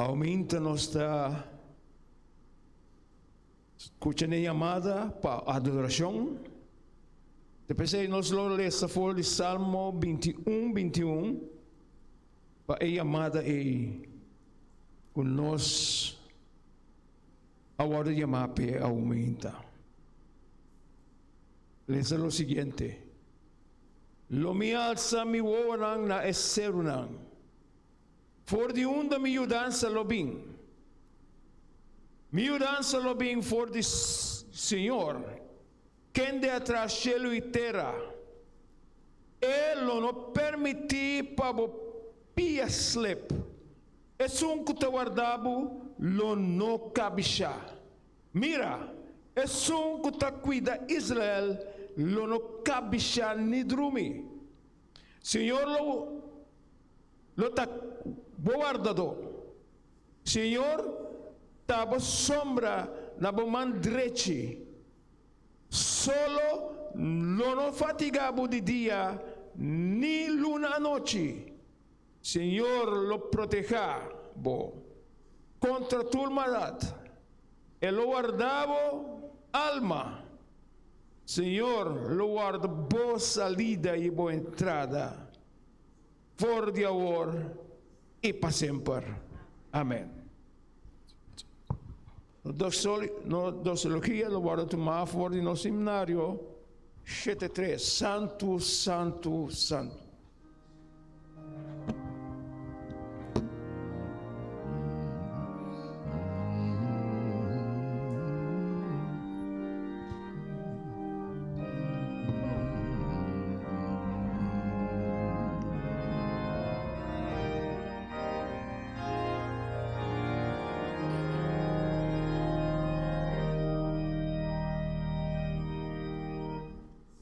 Aumenta nos ta skucha n'e yamada pa adorashon. Te p'esei nos lo lesa for di Salmo 21, 21, pa e yamada ei ku nos a wòrdu yamá p'e aumenta. Lesa lo siguiente, Lo mi alsa mi wowonan na e serunan. For di unda mi yudansa lo bin? Mi yudansa lo bin for di Señor, kende a traha shelu i tera. E lo no permití pa bo pia slip. Esun ku ta warda bo lo no kabishá. Mira, esun ku ta kuida Israel lo no kabishá ni drumi. Señor lo lo ta bo wardadó. Señor ta bo sombra na bo man drechi. Solo lo no fatiga bo di dia ni luna anochi. Señor lo protehá bo kontra tur maldat. E lo warda bo alma. Señor lo warda bo salida i bo entrada for di awor i pa semper. Amen. Nos doxologia lo wòrdu tumá for di nos himnario 73, Santu, Santu, Santu.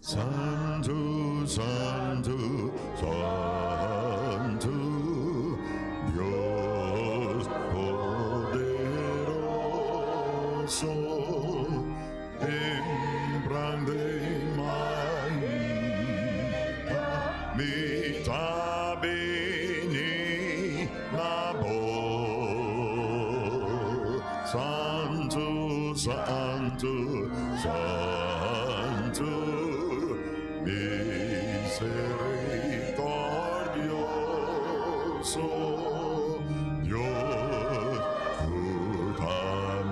Santu, Santu, Santu, Dios poderoso, tempran den mainta mi ta bini na bo. Santu, Santu, Santu, misericordioso, Dios ku ta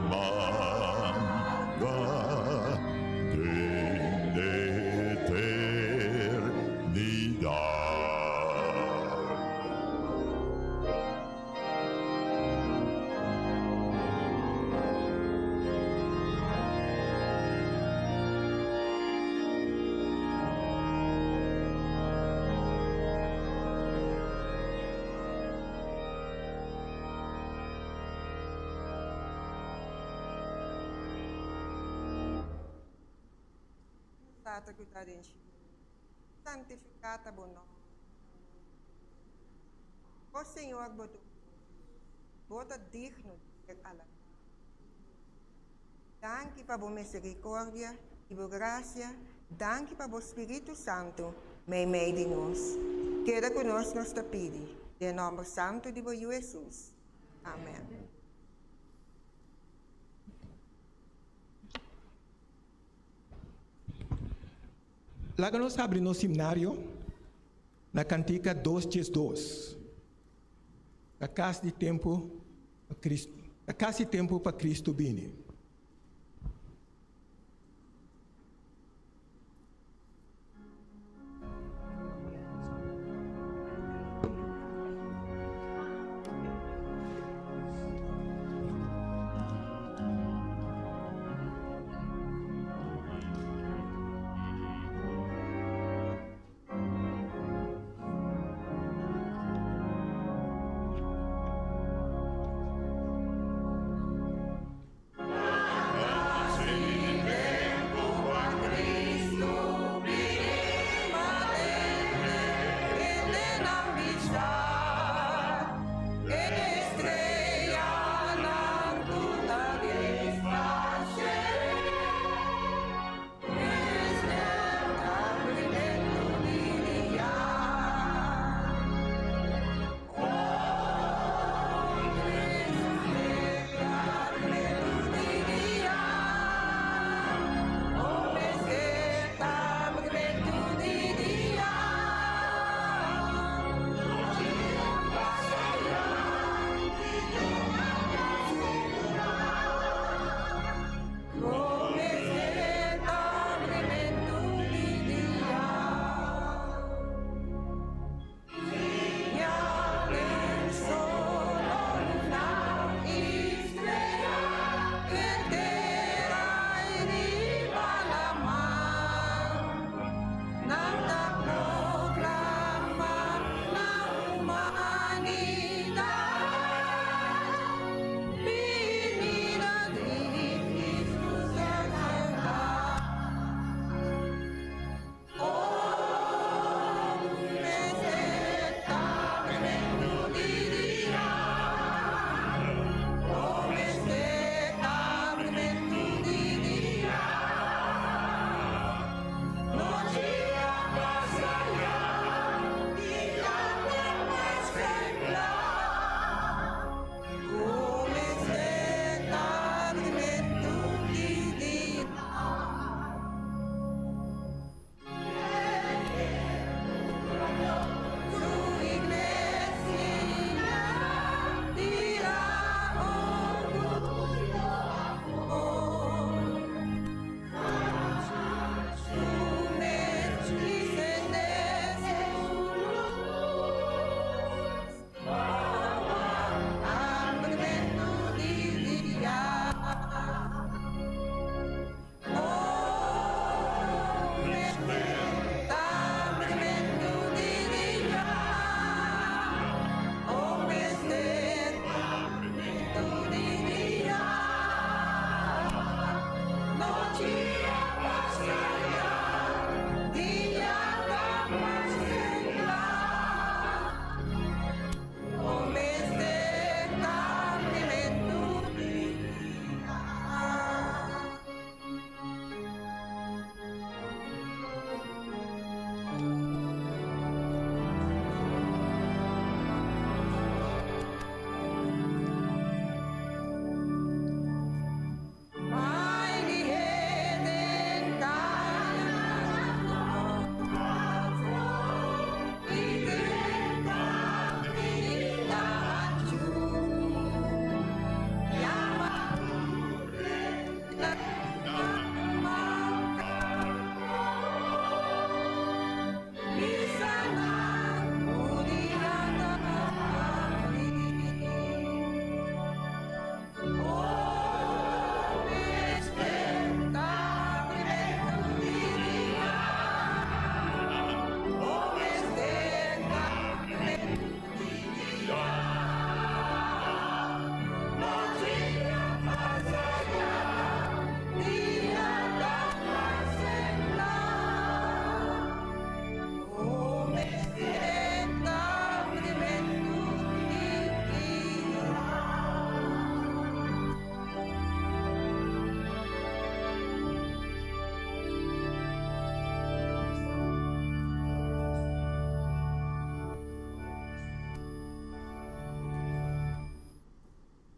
manda den eternidad. Tata ku ta den shelu, santifiká ta bo nòmber. O Señor bo Dios, bo ta digno di ser alabá. Danki pa bo misericordia i bo gracia, danki pa bo Spiritu Santu meimei di nos. Keda ku nos nos ta pidi, den nòmber santu di bo Yu Hesus. Amen. Laga nos habri nos himnario na kantika 212. Ta kas di tempu pa Kristu, ta kasi tempu pa Kristu bini.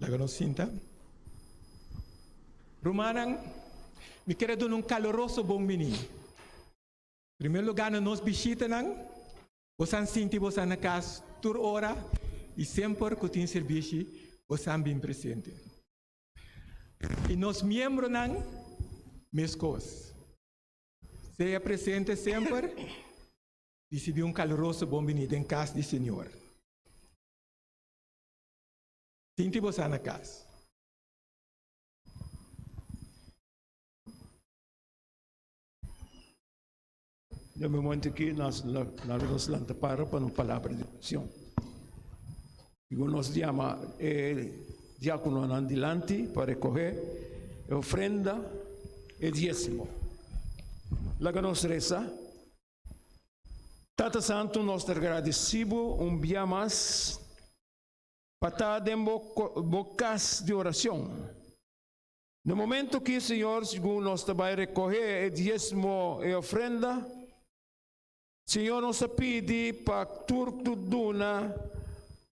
Laga nos sinta. Rumannan, mi kere duna un kaloroso bon biní. Primer lugá na nos bishitanan, bosan sinti bosan na kas tur ora i semper ku tin sirbishi bosan bin presente. I nos miembronan meskos. Sea presente semper, risibí un kaloroso bon biní den kas di Señor. Sinti bosan na kas. Den momento aki nos nos lanta para pa un palabra di oracion. Digo nos llama e diacononan dilanti pa recoge e ofrenda e diezmo. Laga nos reza. Tata Santo, nos ta agradeci bo un bia mas pa ta den bo bo cas di oracion. Na momento ki, Señor, segun nos ta bai recoge e diesmo e ofrenda, Señor, nos ta pidi pa tur ku duna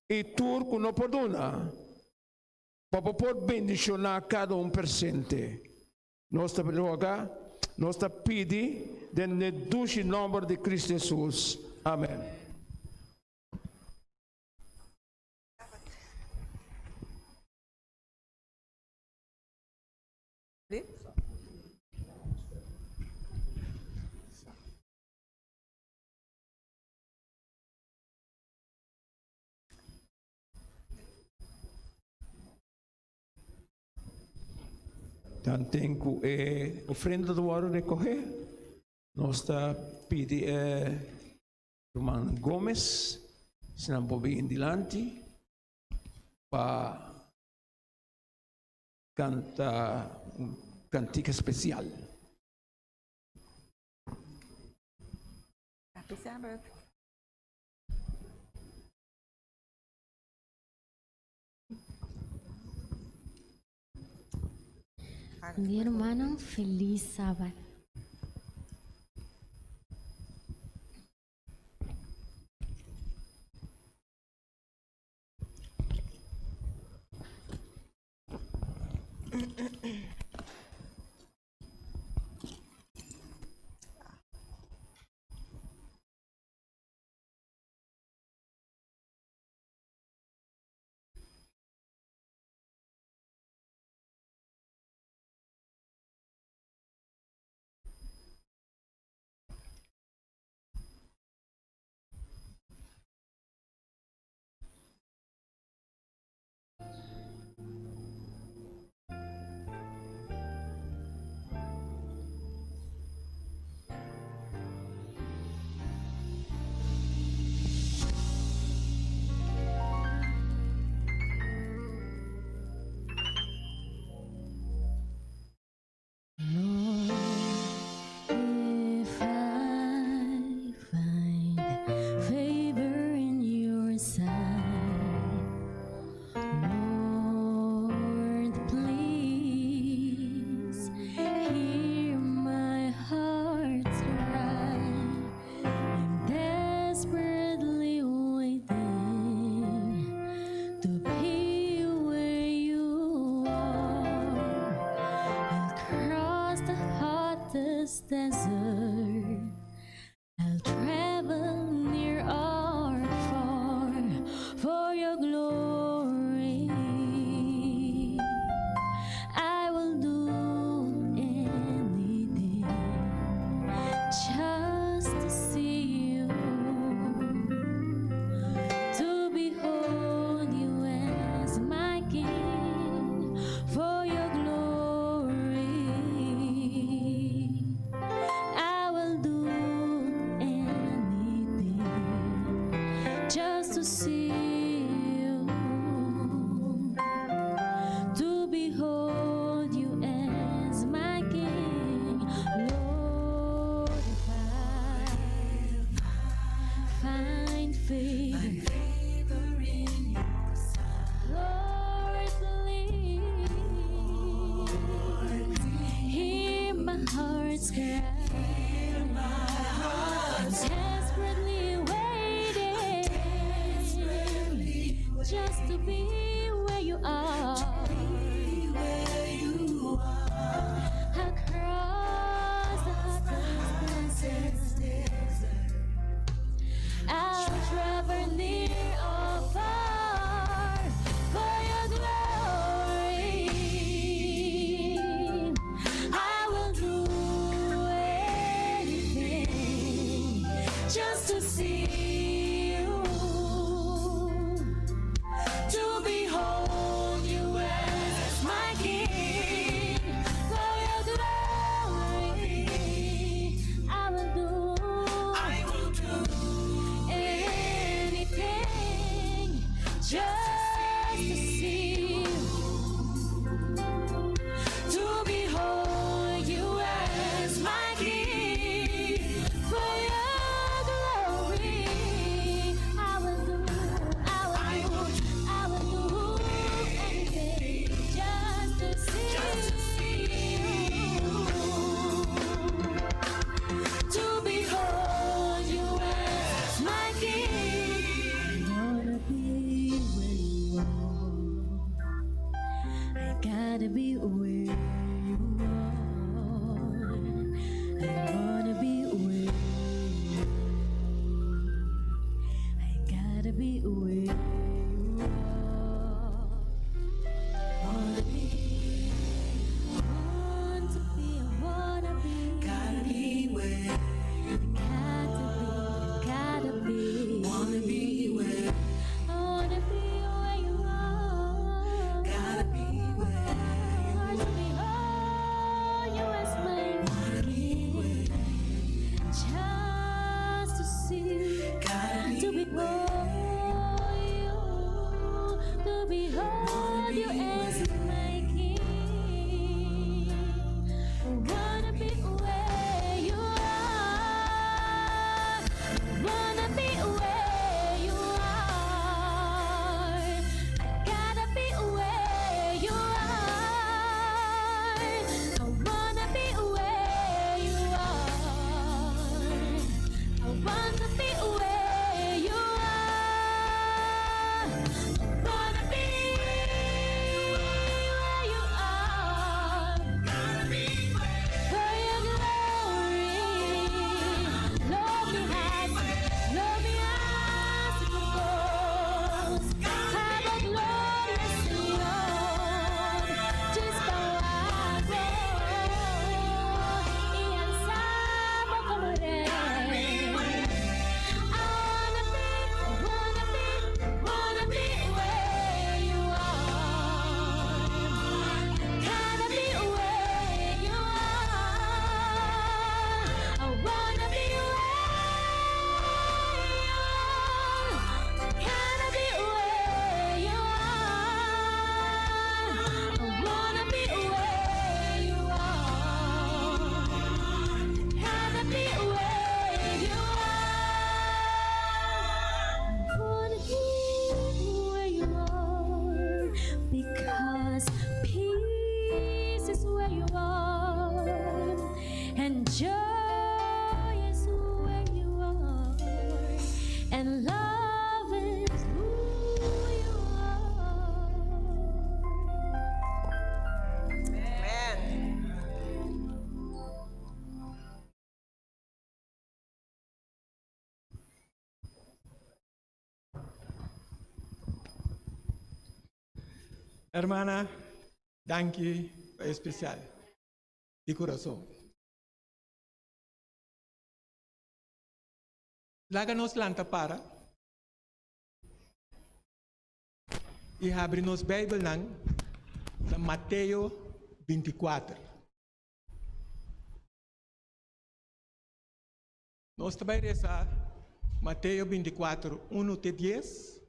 i tur ku no por duna, pa bo por bendiciona cada un presente. Nos ta roga, nos ta pidi den e dushi nomber di Cristo Jesus. Amen. Tanten ku e ofrenda ta wòrdu rekohé, nos ta pidi e ruman Gomez si nan por bin dilanti pa Canta un cantica special. Happy Sabbath. Mi hermano, feliz Sabbat. Lord, if I find favor in your sight, Lord, please hear my heart's cry. I'm desperately waiting to be where you are. I'll cross the hottest desert. I'll travel near or far for your glory. I will do anything just to see you, to behold you as my king for your glory. I will do anything just to see you, to behold you as my king, Lord. If I find favor, Lord, please hear my heart's cry. I'm desperately waiting just to be where you are. Gotta be where you are. I wanna be where you are. I gotta be where you are. Wanna be, want to be, I wanna be. Gotta be where Got to be, gotta be. wanna be where I wanna be where you are. gotta be where To behold you as my wanna be where just to see, gotta to be behold you, to behold you as my king. Wanna be where you are. Wanna be where you are. I gotta be where you are. I wanna be where you are. I want to be where you are. Wanna be where you are. For your glory, Lord, me has, Lord, me has to go. Have a glorious Lord, just for y alzamos como rey. I wanna be, wanna be, wanna be where you are. Gotta be where you are. I wanna be where you are. Gotta be where you are. I wanna be where you are. Gotta be where you are. Wanna be where you are because peace is where you are and joy is where you are and love is who you are. Amen. Hermana, danki espesial. Di kurason. Laga nos lanta para. I habri nos Beibelnan na Mateo 24. Nos ta bai resa Mateo 24, 1 te 10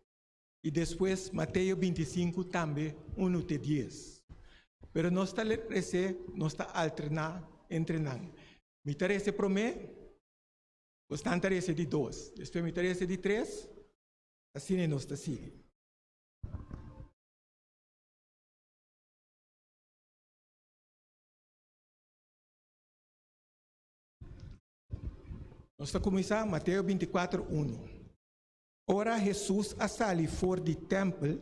i despues Mateo 25 tambe 1 te 10. Pero nos ta resa, nos ta alterná entre nan. Mi ta resa promé, boso ta resa di dos. Despues mi ta resa di tres, asina nos ta sigui. Nos ta kuminsá Mateo 24, 1. Ora Hesus a sali for di tèmpel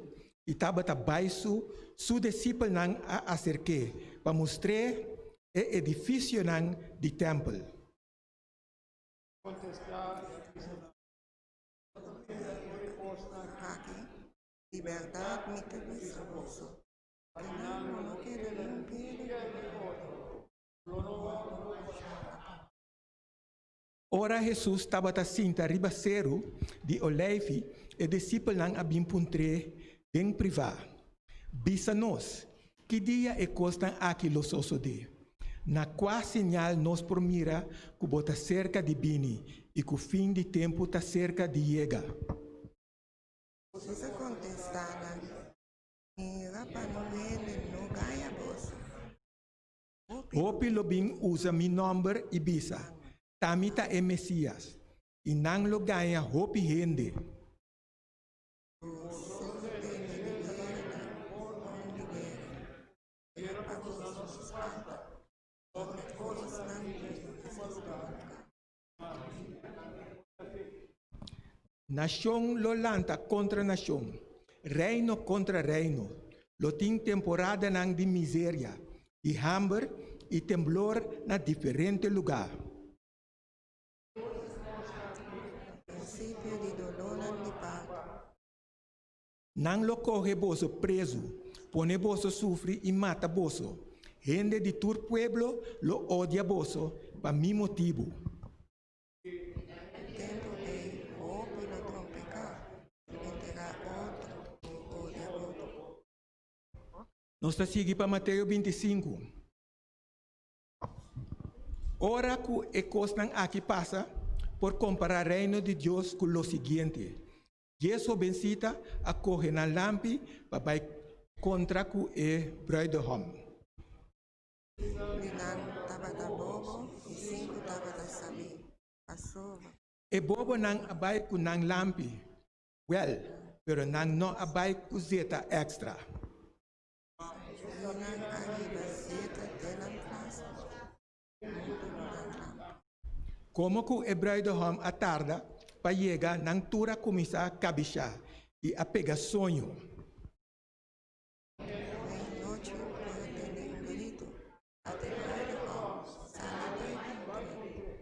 i tabata bai su, su disipelnan a aserk'é pa mustr'é e edifisionan di tèmpel. Aki, di bèrdat mi ta bisa boso, Akinan lo no keda ni un piedra riba otro. Ora Hesus tabata sinta riba Seru di Oleifi, e disipelnan a bin puntr'é den privá, Bisa nos, ki dia e kosnan aki lo sosodé? Na kua señal nos por mira ku bo ta serka di bini i ku fin di tempu ta serka di yega? Hesus a kontestá nan, Mira pa no hende no gaña boso. Hopi lo bin usa mi nòmber i bisa, Ta mi ta e Mesías, i nan lo gaña hopi hende. Boso lo tende di gueranan i di guera, pero pa boso no spanta, pasobra e kosnan ei mester tuma lugá. Nashon lo lanta kontra nashon, reino kontra reino. Lo tin temporadanan di miseria, di hamber i temblor na diferente lugá. Prinsipio di dolónan di parto. Nan lo kohe boso prezu, pone boso sufri i mata boso. Hende di tur pueblo lo odia boso pa mi motibu. Tempu ei hopi lo trompeká, enterá otro i odia otro. Nos ta sigui pa Mateo 25. Ora ku e kosnan aki pasa, por kompará Reino di Dios ku lo siguiente, Dies hobensita a kohe nan lampi pa bai kontra ku e brùidehòm. Di nan tabata bobo i sinku tabata sabí. Pasobra. E bobonan a bai ku nan lampi, wèl, pero nan no a bai ku zeta èkstra. I nan a hiba zeta den nan flasko huntu ku nan lampi. Komo ku e brùidehòm a tarda pa yega, nan tur a kuminsá kabishá i a pega soño. Meianochi por a tende un gritu, Ata e brùidehòm, sali bai kontr'é.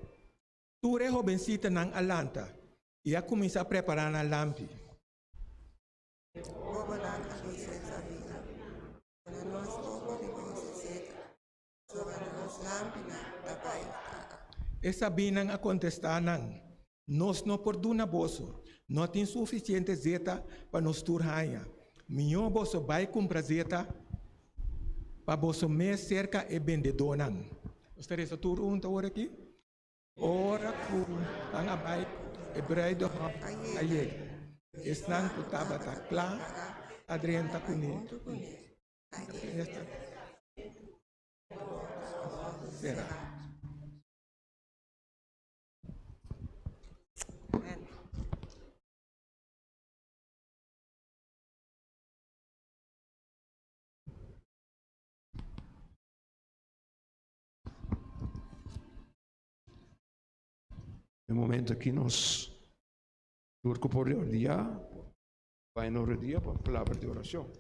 Tur e hobensitanan a lanta i a kuminsá prepará nan lampi. Bobonan a bisa e sabínan, Duna nos poko di boso zeta, pasobra nos lampinan ta bai paga. E sabínan a kontestá nan, Nos no por duna boso, no tin sufisiente zeta pa nos tur haña. Mihó boso bai kumpra zeta pa boso mes serka e bendedónan. Nos ta resa tur huntu awor aki. Ora ku nan a bai, e bruidegom a yega. Esnan ku tabata kla a drenta kuné. Sera. E momento aki nos tur ku por ordia, bai na rodia pa palabra di orashon.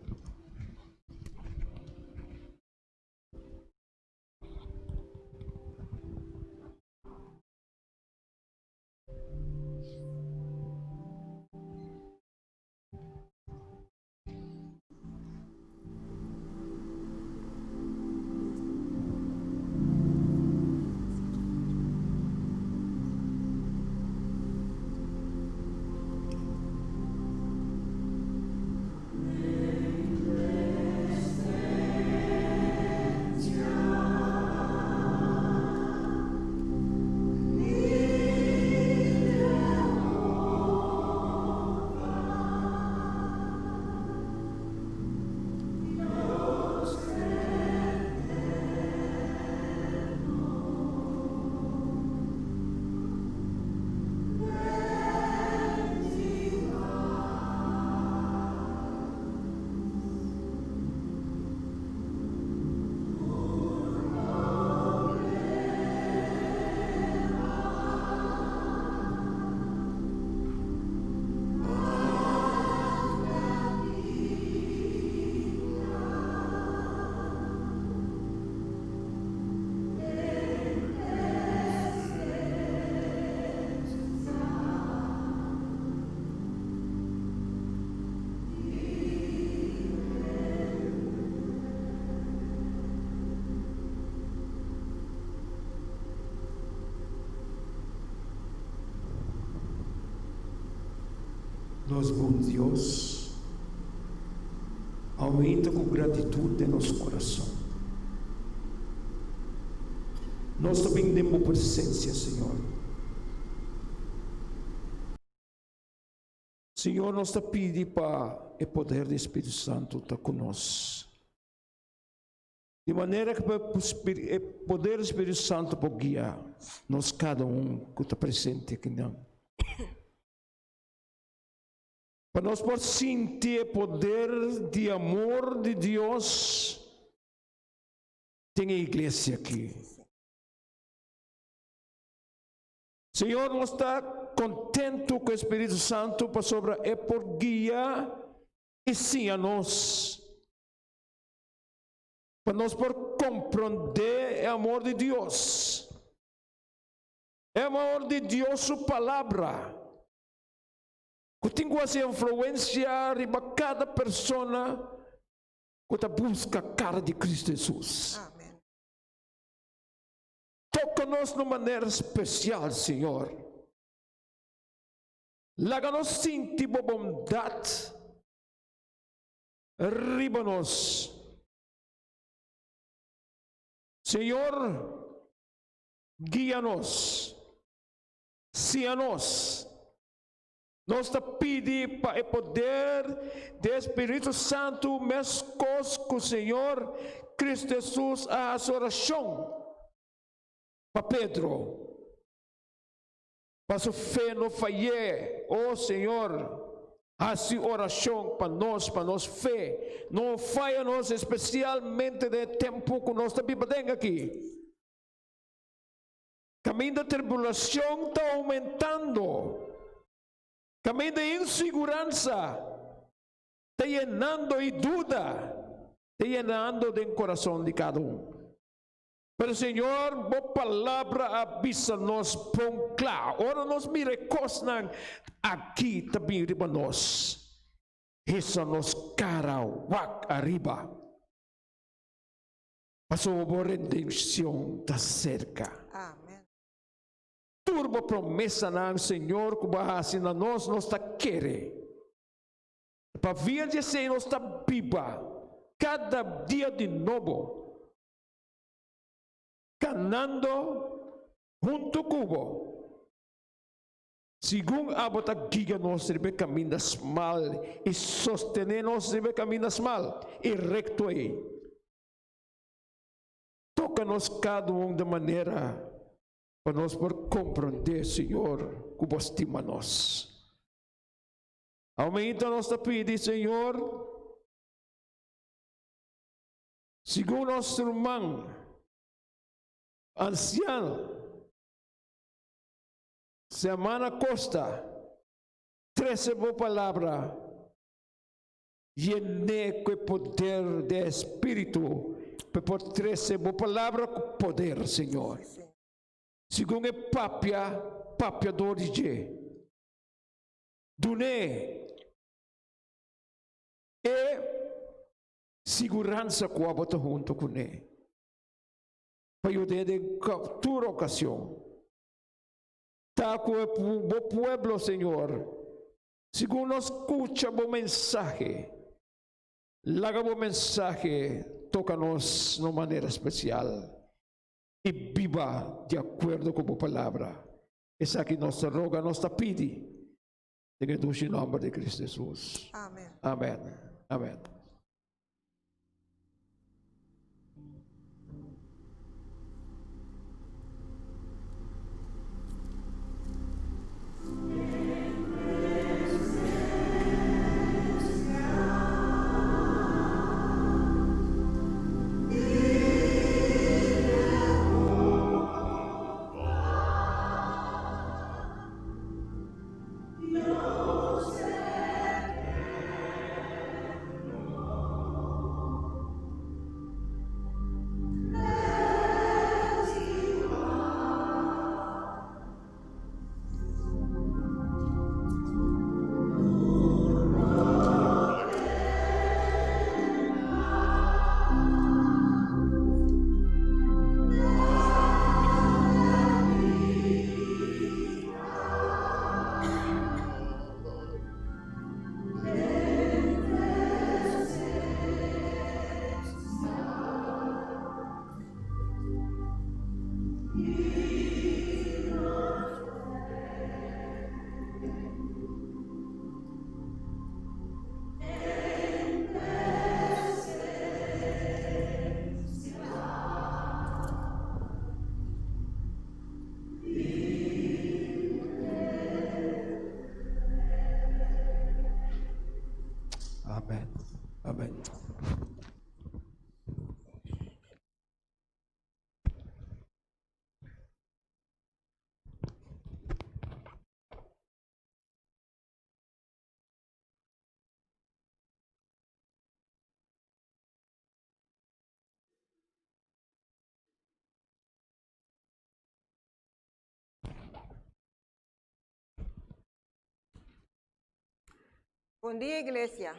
Nos bon Dios, aumenta ku gratitud den nos kurason. Nos ta bin den bo presensia, Señor. Señor, nos ta pidi pa e poder di Spiritu Santu ta ku nos. Di manera ku e poder di Spiritu Santu por guia nos kada un ku ta presente akinan. Pa nos por sinti e poder di amor di Dios den e iglesia aki. Señor, nos ta kontentu ku e Spiritu Santu pasobra e por guia i siña nos. Pa nos por komprondé e amor di Dios. E amor di Dios su palabra. Ku tin ku hasi influensia riba kada persona ku ta buska kara di Kristu Hesus. Amen. Toka nos na un manera spesial, Señor. Laga nos sinti bo bondat riba nos. Señor, guia nos, siña nos. Nos ta pidi pa e poder di e Spiritu Santu meskos ku Señor Kristu Hesus a hasi orashon pa Pedro, pa su fe no fay'é. O Señor, hasi orashon pa nos, pa nos fe no faya nos, espesialmente den e tempu ku nos ta biba den aki. Kaminda tribulashon ta oumentando, kaminda insiguransa ta yenando i duda ta yenando den kurason di kada un. Pero Señor, bo palabra a bisa nos bon kla, ora nos mira e kosnan aki ta bin riba nos, hisa nos kara wak ariba. Pasobra bo redenshon ta serka. Amen. Tur bo promesanan, Señor, ku bo a hasi na nos, nos ta kere. Pa via di esei nos ta biba kada dia di nobo, kanando huntu ku bo. Segun abo ta guia nos riba e kaminda smal i sostené nos riba e kaminda smal i rekto ei. Toka nos kada un di manera pa nos por komprondé, Señor, ku bo stima nos. Aumenta nos ta pidi, Señor, segun nos ruman ansiano, Semana Costa, trese bo palabra yené ku e poder di e Spiritu pa e por trese bo palabra ku poder, Señor. Segun e papia, papia dor di dje. Dun'é e siguransa ku abo ta huntu kuné pa yud'é den tur ocasion. Ta ku e bo pueblo, Señor. Segun nos skucha bo mensahe, laga bo mensahe toka nos na un manera spesial i biba di akuerdo ku bo palabra. Esaki nos ta roga, nos ta pidi den e dushi nòmber di Kristu Hesus. Amen. Amen. Amen. Bon dia, iglesia.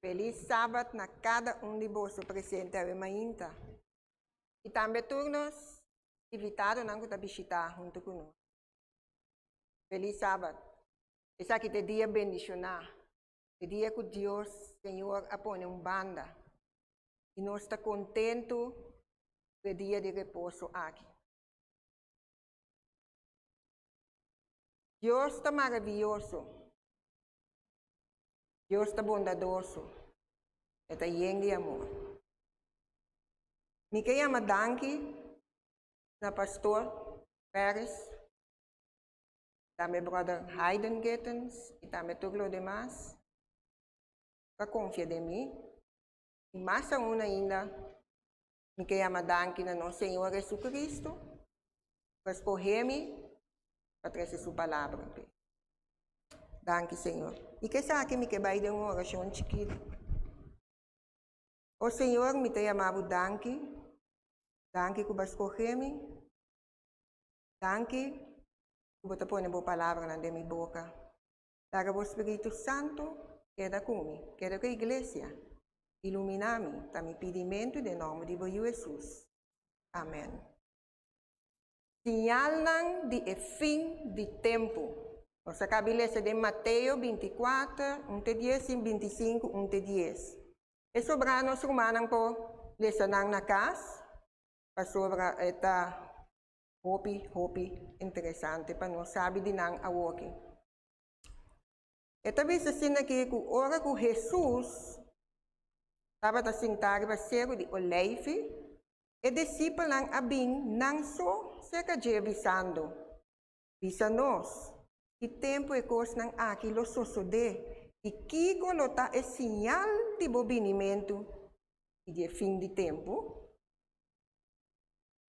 Felis sabat na kada un di boso presente awe mainta. I tambe tur nos invitadonan ku ta bishitá huntu ku nos. Felis sabat. Esaki ta e dia bendishoná, e dia ku Dios, Señor, a pone un banda. I nos ta kontentu ku e dia di reposo aki. Dios ta maravioso. Dios ta bondadoso. E ta yen di amor. Mi ke yama danki na Pastor Ferris, tambe Brother Hayden Gittens i tambe tur lo demas ku a konfia den mi. I mas aun ainda mi ke yama danki na nos Señor Jesucristo ku a skohe mi pa trese su palabra p'e. Danki Señor. I ku esaki mi ke bai den un orashon chikitu. O Señor, mi ta yama bo danki. Danki ku bo a skohe mi. Danki ku bo ta pone bo palabranan den mi boka. Laga bo Spiritu Santu keda ku mi, keda ku e iglesia. Iluminá mi, ta mi pidimentu den nòmber di bo Yu Hesus. Amèn. Siñalnan di e fin di tempu. Nos a kabi lesa den Mateo bintikuater, un te dies i bintisinku, un te dies. E sobrá nos rumannan por lesa nan na kas, pasobra e ta hopi, hopi interesante pa nos sabi di nan awoki. E ta bisa asina aki ku ora ku Hesus tabata sintá riba Seru di Oleifi, e disipelnan a bin nan so serka dje bisando, Bisa nos, ki tempu e kosnan aki lo sosodé i kiko lo ta e siñal di bo binimentu i di e fin di tempu?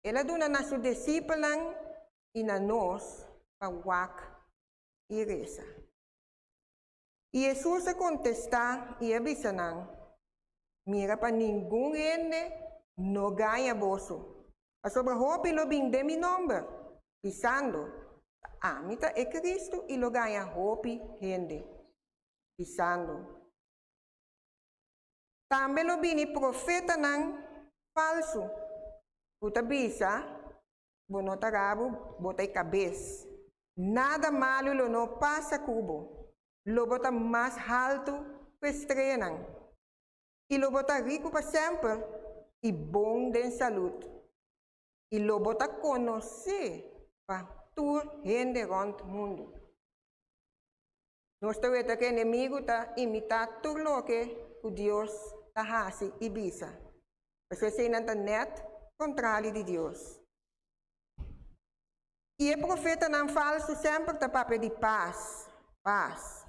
El a duna na su disipelnan i na nos pa wak i resa. I Hesus a kontestá i a bisa nan, Mira pa ningun hende no gaña boso, pasobra hopi lo bin den mi nòmber, bisando, Ta ami ta e Kristu i lo gaña hopi hende, bisando, Tambe lo bini profetanan falsu ku ta bisa, Bo no ta rabu, bo ta e kabes. Nada malu lo no pasa ku bo. Lo bo ta mas haltu ku e streanan. I lo bo ta riku pa semper i bon den salud. I lo bo ta konosé pa tur hende rònt mundu. Nos ta weta ku e enemigu ta imitá tur loke ku Dios ta hasi i bisa. Pasobra eseinan ta nèt kontrali di Dios. I e profetanan falsu semper ta papia di pas, pas.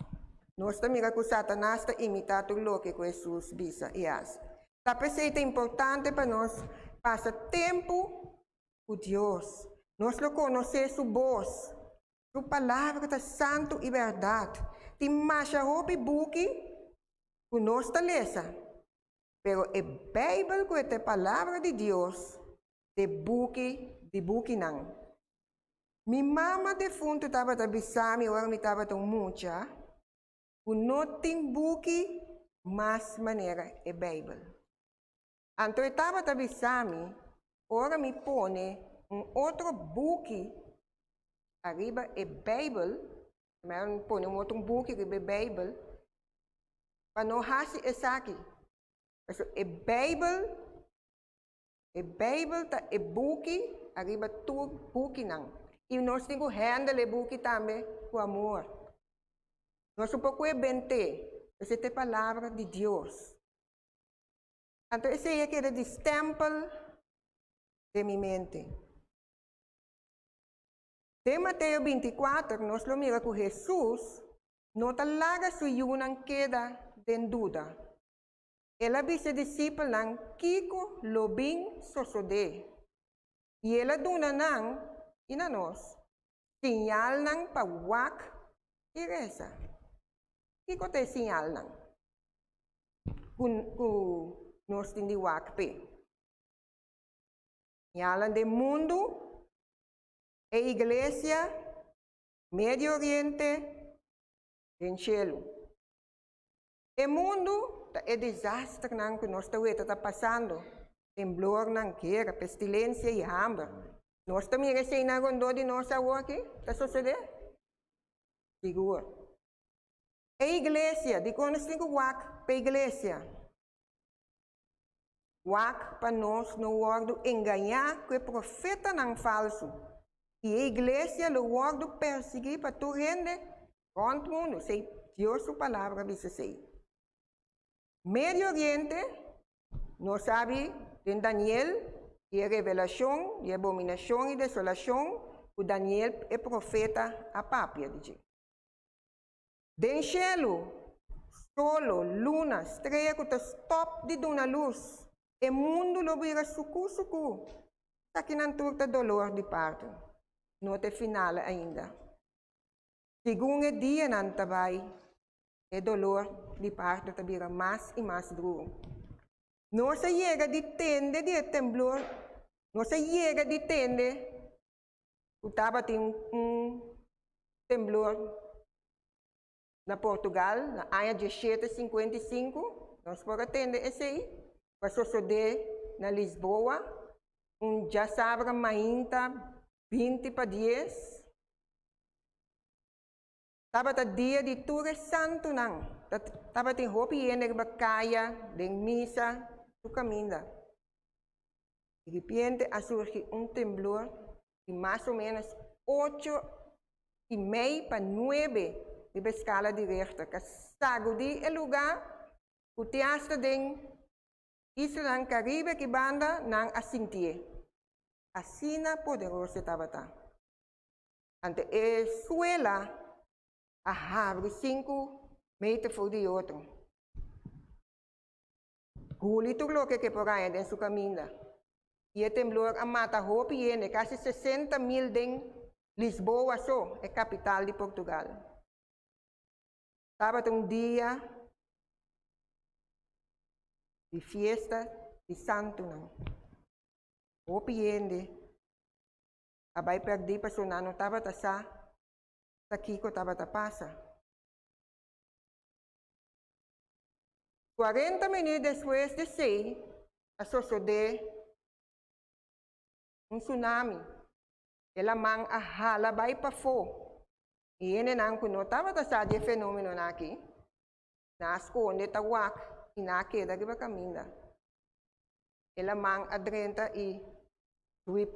Nos ta mira ku Satanas ta imitá tur loke ku Hesus bisa i hasi. Ta p'esei ta importante pa nos pasa tempu ku Dios. Nos lo konosé su bos. Su Palabra ta santu i bèrdat. Tin masha hopi buki ku nos ta lesa, pero e Beibel ku e ta e Palabra di Dios ta e buki di bukinan. Mi mama defuntu tabata bisa mi ora mi tabata un mucha ku no tin buki mas manera e Beibel. Anto e tabata bisa mi ora mi pone un otro buki ariba e Beibel, mi pone un otro buki riba e Beibel, pa no hasi esaki. Pasobra e Beibel, e Beibel ta e buki ariba tur bukinan. I nos tin ku handle e buki tambe ku amor. Nos no por ku e bent'é, pasobra e ta e palabra di Dios. Anto esei a keda di stèmpel den mi mente. Den Mateo bintikuater nos lo mira ku Hesus no ta laga su yunan keda den duda. El a bisa e disipelnan kiko lo bin sosodé, i el a duna nan, i na nos, siñalnan pa wak i resa. Kiko ta e siñalnan ku nos tin di wak p'e? Siñalnan den mundu, e iglesia, Medio Oriente. Den shelu. E mundu ta e desasternan ku nos ta weta ta pasando, temblornan, guera, pestilensia i hamber. Nos ta mira eseinan rondó di nos awoki ta sosodé? Sigur. E iglesia, dikon nos tin ku wak pa e iglesia? Wak pa nos no wòrdu engañá ku e profetanan falsu, i e iglesia lo wòrdu persiguí pa tur hende rònt mundu, esei Dios su Palabra bisa esei. Medio Oriente, nos sabi den Daniel di e revelashon di e abominashon i desolashon ku Daniel e profeta a papia di dje. Den shelu, solo, luna, strea ku ta stòp di duna lus, e mundu lo bira sukú sukú. Esakinan tur ta dolor di parto. No ta e final ainda. Segun e dianan ta bai, e dolor di parto ta bira mas i mas duru. Nos a yega di tende di e temblor, nos a yega di tende ku tabatin un temblor na Portugal na aña diesshete sinkuenta i sinku, nos por a tende esei, ku a sosodé na Lisboa un djasabra mainta 20 pa dies. Tabata dia di tur e santunan, tabatin hopi hende riba kaya, den misa, tur kaminda. Di ripiente a surgi un temblor di mas o ménos ocho i mei pa nuebe riba e skala di Richter, ku a sagudí e lugá ku te asta den islanan Karibe aki banda nan a sintié. Asina poderoso e tabata. Anto e suela a habri sinku meter for di otro. Guli tur loke ke por haña den su kaminda. I e temblor a mata hopi hende, kasi 60,000 den Lisboa so, e kapital di Portugal. Tabata un dia di fiesta di santunan. Hopi hende a bai pèrdí pasobra nan no tabata sa ta kiko tabata pasa. 40 minüt despues di esei a sosodé un tsunami. E laman a hala bai pafó i hendenan ku no tabata sa di e fenómenonan akí, nan a skonde ta wak i nan a keda riba kaminda. E laman a drenta i swip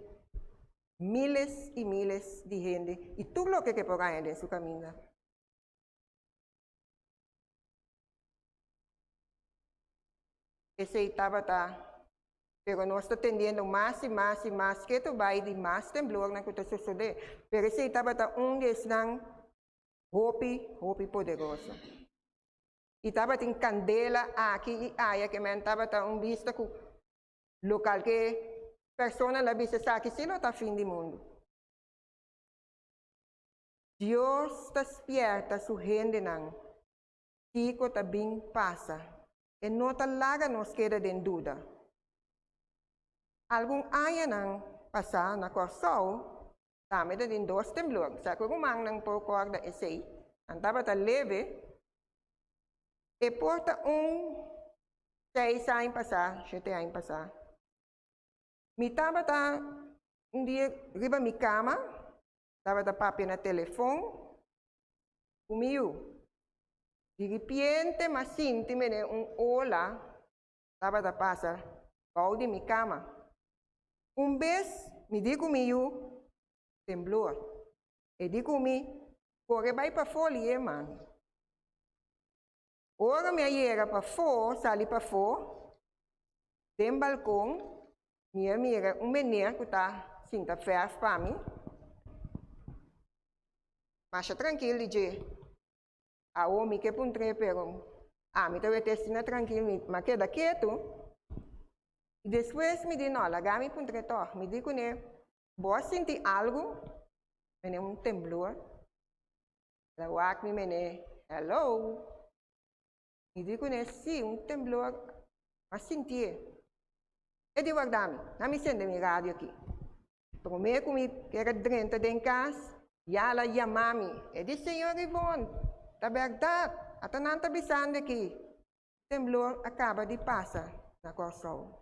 míles i míles di hende i tur loke ke por haña den su kaminda. Esei tabata, pero nos ta tendiendo mas i mas i mas ketu bai di mas temblornan ku ta sosodé. Pero esei tabata un di esnan hopi, hopi poderoso. I tabatin kandela aki i aya ke men tabata un bista ku lo kalke persona lo a bisa esaki si lo ta fin di mundu. Dios ta spierta su hendenan kiko ta bin pasa. E no ta laga nos keda den duda. Algun añanan pasá na Kòrsou tambe ta tin dos temblor. Sa ku rumannan por kòrda esei. Nan tabata leve. E por ta un seis aña pasá, shete aña pasá. Mi tabata un dia riba mi kama, tabata papia na telefon ku mi yu. Di ripiente m'a sinti mene un ola tabata pasa bou di mi kama. Un bes mi di ku mi yu, Temblor. E di ku mi, Kore bai pafó lié, mami. Ora mi a yega pafó, sali pafó, den balkon, mi a mira un meneer ku ta sinta fèrf pa mi. Masha trankil di dje. Awo mi ke puntr'é, pero ami ta wete asina trankil, mi a keda ketu. I despues mi di, no, laga mi puntr'é tòg. Mi di kuné, Bo a sinti algu? Meneer, un temblor. El a wak mi meneer, hello. Mi di kuné, sí, un temblor, m'a sintié. E di warda mi, na mi sende mi radio aki. Promé ku mi kere drenta den kas, ya el a yama mi. E di, Señor Yvonne, Ta bèrdat, ata nan ta bisando aki, temblor a kaba di pasa na Kòrsou.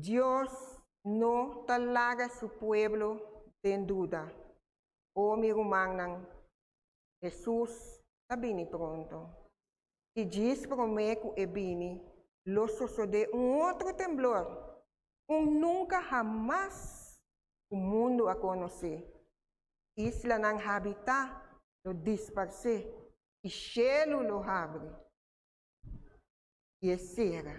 Dios no ta laga su pueblo den duda. O mi rumannan, Hesus ta bini pronto. I djis promé ku e bini, lo sosodé un otro temblor, un nunka hamas ku mundu a konosé. Islanan habitá lo disparsé i shelu lo habri. I e sera.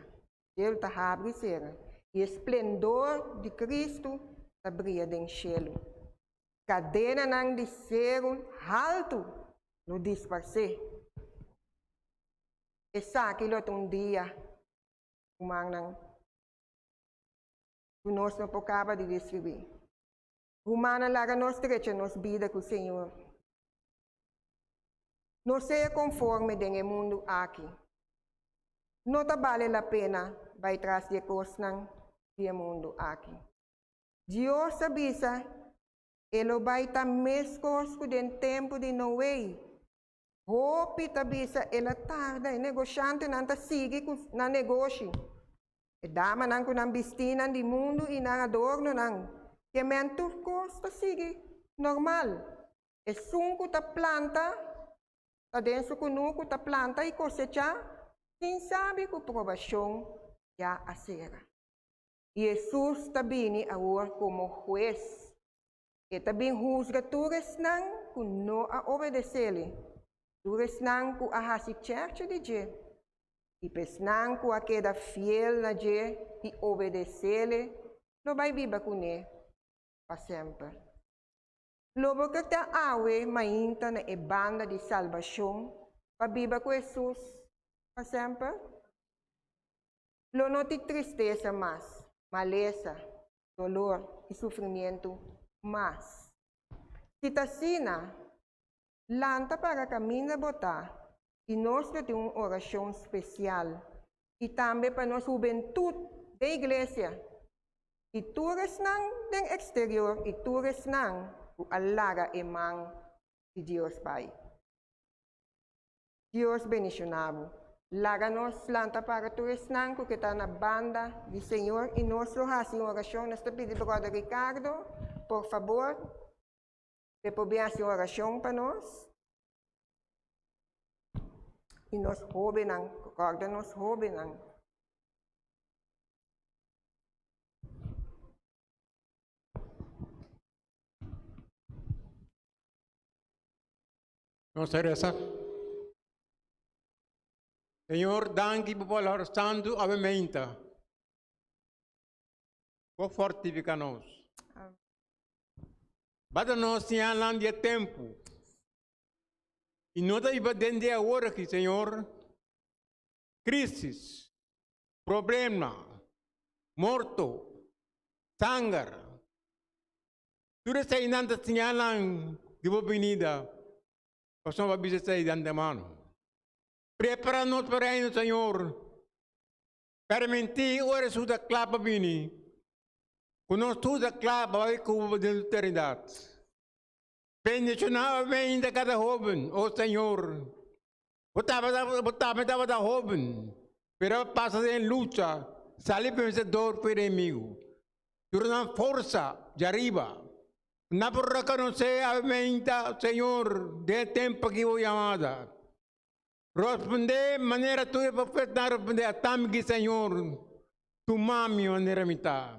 Shelu ta habri sera. I e splendor di Kristu ta bria den shelu. Kadenanan di seru haltu lo disparsé. Esaki lo ta un dia, rumannan, ku nos no por kaba di deskribí. Rumannan, laga nos drecha nos bida ku Señor. No sea konforme den e mundu aki. No ta bale la pena bai tras di e kosnan di e mundu aki. Dios a bisa, E lo bai ta meskos ku den tempu di Noe. Hopi ta bisa el a tarda, e negoshantenan ta sigui ku nan negoshi. E damanan ku nan bistínan di mundu i nan adornonan, ke men tur kos ta sigui normal. Esun ku ta planta ta den su kunuku ta planta i kosechá sin sabi ku probashon ya a sera. Hesus ta bini awor komo Hues. E ta bin husga tur esnan ku no a obedes'El, tur esnan ku a hasi chèrchi di dje, i pa esnan ku a keda fiel na dje i obedes'El lo bai biba kuné pa semper. Lo bo ke ta awe mainta na e banda di salbashon pa biba ku Hesus pa semper? Lo no tin tristesa mas, malesa, dolor i sufrimientu mas. Si ta asina, lanta para kaminda bo ta i nos lo tin un orashon spesial i tambe pa nos hubentut den iglesia i tur esnan den eksterior i tur esnan ku a laga e man di Dios bai. Dios bendiciona bo. Laga nos lanta para tur esnan cu ke ta na banda di Señor y nos lo haci un oracion. Nos ta pidi Brother Ricardo, por fabor, pe por bin haci un oracion pa nos. Y nos hobennan, corda nos hobennan. Nos ta resa. Señor, danki pa palabra santu awe meinta. Bo fortifica nos. Bata nos señalnan di e tempu. I no ta biba den di awor aki, Señor. Crisis, problema, morto, sanger. Tur eseinan ta señalnan di bo binida, pasobra bo a bisa esei di antemano. Prepara nos pa Reino, Señor. Permití ora Hesus ta kla pa bini, ku nos tur ta kla pa bai ku bo den eternidat. Bendishoná ainda kada hóben, o Señor. Bo tabata, bo tambe tabata hóben, pero a pasa den lucha, sali vensedor ku enemigu. Duna nan forsa djariba. Nan por rekonosé awe-meinta, Señor, den e tempu aki bo yamada. Rospondé manera tur e profetanan a rospondé, Atami aki, Señor, tuma mi manera mi ta.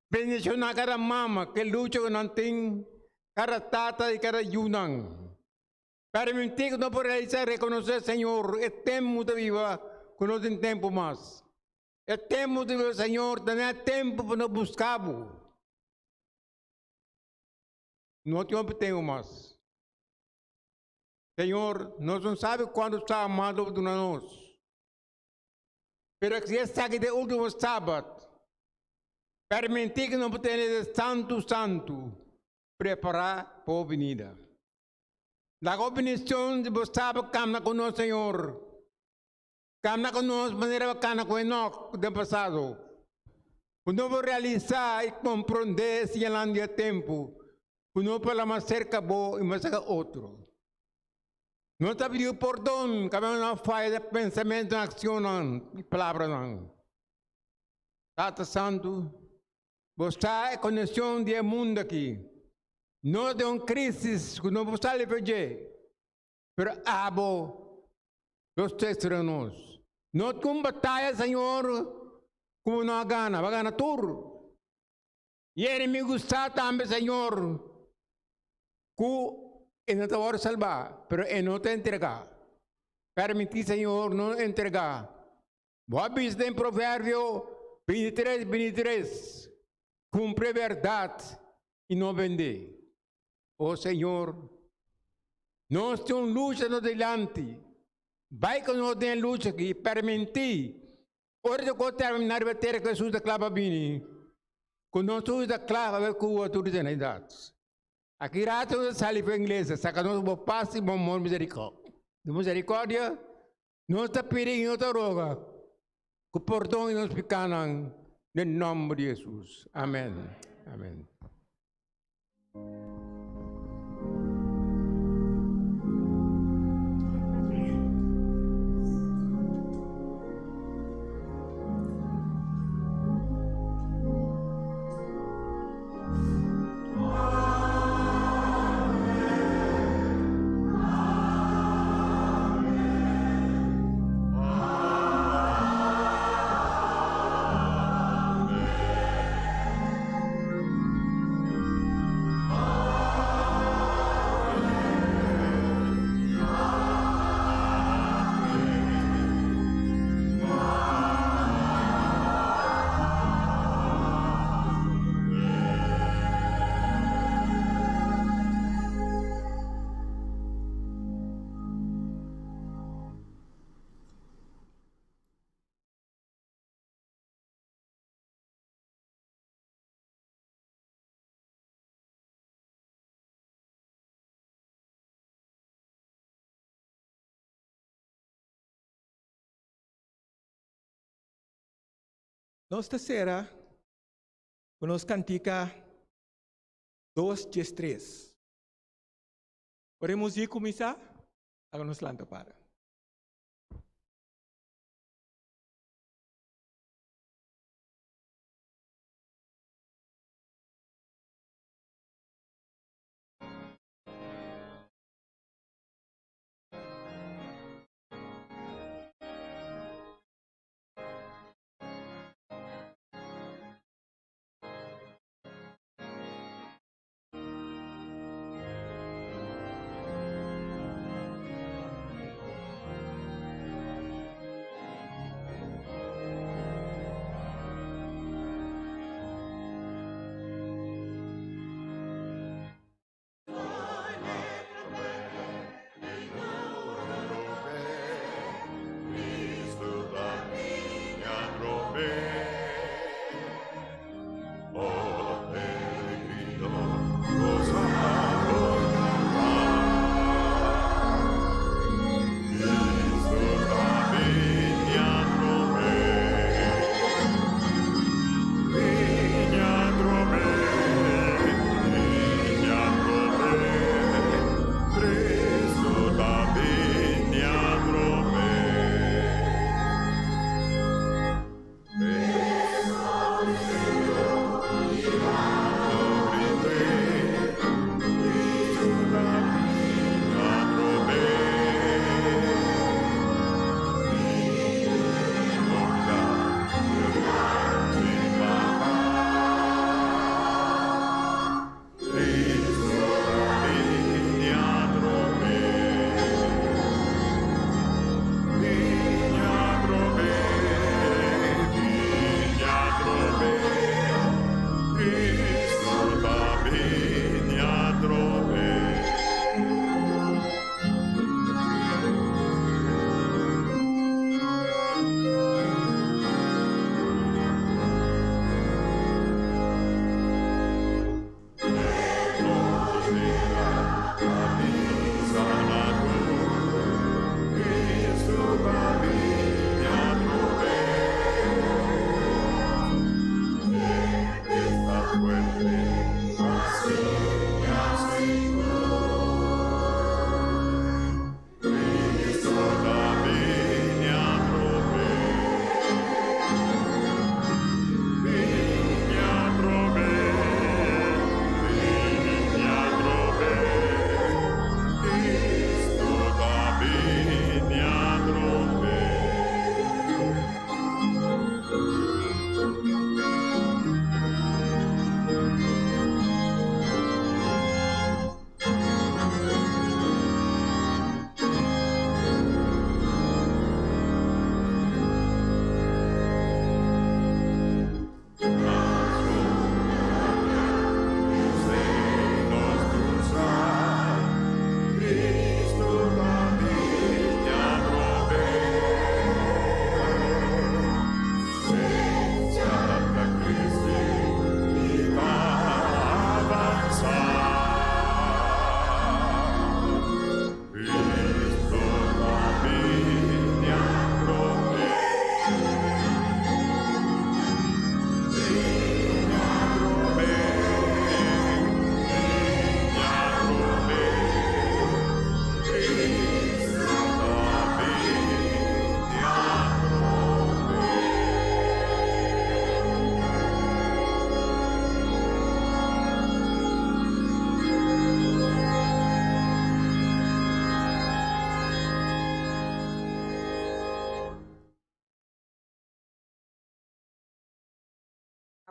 Bendishoná kada mama ku e lucha ku nan tin, kada tata i kada yunan. Permití ku nos por realisá i rekonosé, Señor, e tempu ta biba ku no tin tempu mas. E tempu ta biba, Señor, ta na e tempu pa nos buska Bo. No tin hopi tempu mas. Señor, nos no sabi kuantu sábat mas lo duna nos. Pero si esaki ta e último sábat, permití ku nos por tene e Santu Santu prepará pa Bo binida. Laga bo bendicion di bo saba camna cu nos, Señor. Camna cu nos manera bo cana cu Enoch den pasado. Ku no por realisá i komprondé e siñalnan di e tempu, ku no por la mas serka bo i mas serka otro. Nos ta pidiu pordon kaminda nos a faya den pensamentunan, akshonnan i palabranan. Tata Santu, bo sa e kondishon di e mundu aki. Nos den un krísis ku no por sali for dje, pero abo lo sostene nos. No tin un bataya, Señor, ku bo no a gana, bo a gana tur. I e enemigu sa tambe, Señor, ku e no ta wòrdu salbá, pero e no ta entregá. Permití, Señor, no entregá. Bo a bisa den Proverbio 23, 23, Kumpra e bèrdat i no bend'é. O Señor, nos tin un lucha nos dilanti. Bai ku nos den e lucha aki i permití ora di ku terminá riba tera ku Hesus ta kla pa bini, ku nos tur ta kla pa bai ku bo tur eternidat. Aki rato nos ta sali for iglesia, saka nos bo pas i bo amor miserikòrdia. Nos ta pidi i nos ta roga ku pordon di nos pikanan den nòmber di Hesus. Amen. Amen. Nos ta sera ku nos kantika dos diestres. Ora e muzik kuminsá, laga nos lanta para.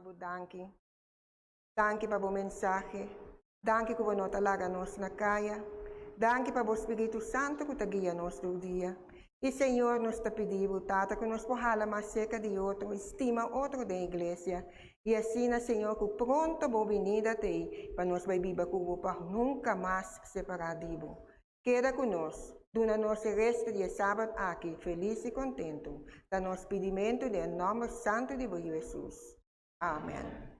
Abo danki. Danki pa bo mensahe. Danki ku bo no ta laga nos na kaya. Danki pa bo Spiritu Santu ku ta guia nos tur dia. I Señor nos ta pidi bo Tata ku nos por hala mas serka di otro i stima otro den iglesia. I asina Señor ku pronto bo binida t'ei pa nos bai biba ku bo pa nunka mas separá di bo. Keda ku nos, duna nos e resto di e sabat aki felis i kontentu. Ta nos pidimentu den e nòmber santu di bo Yu Hesus. Amen.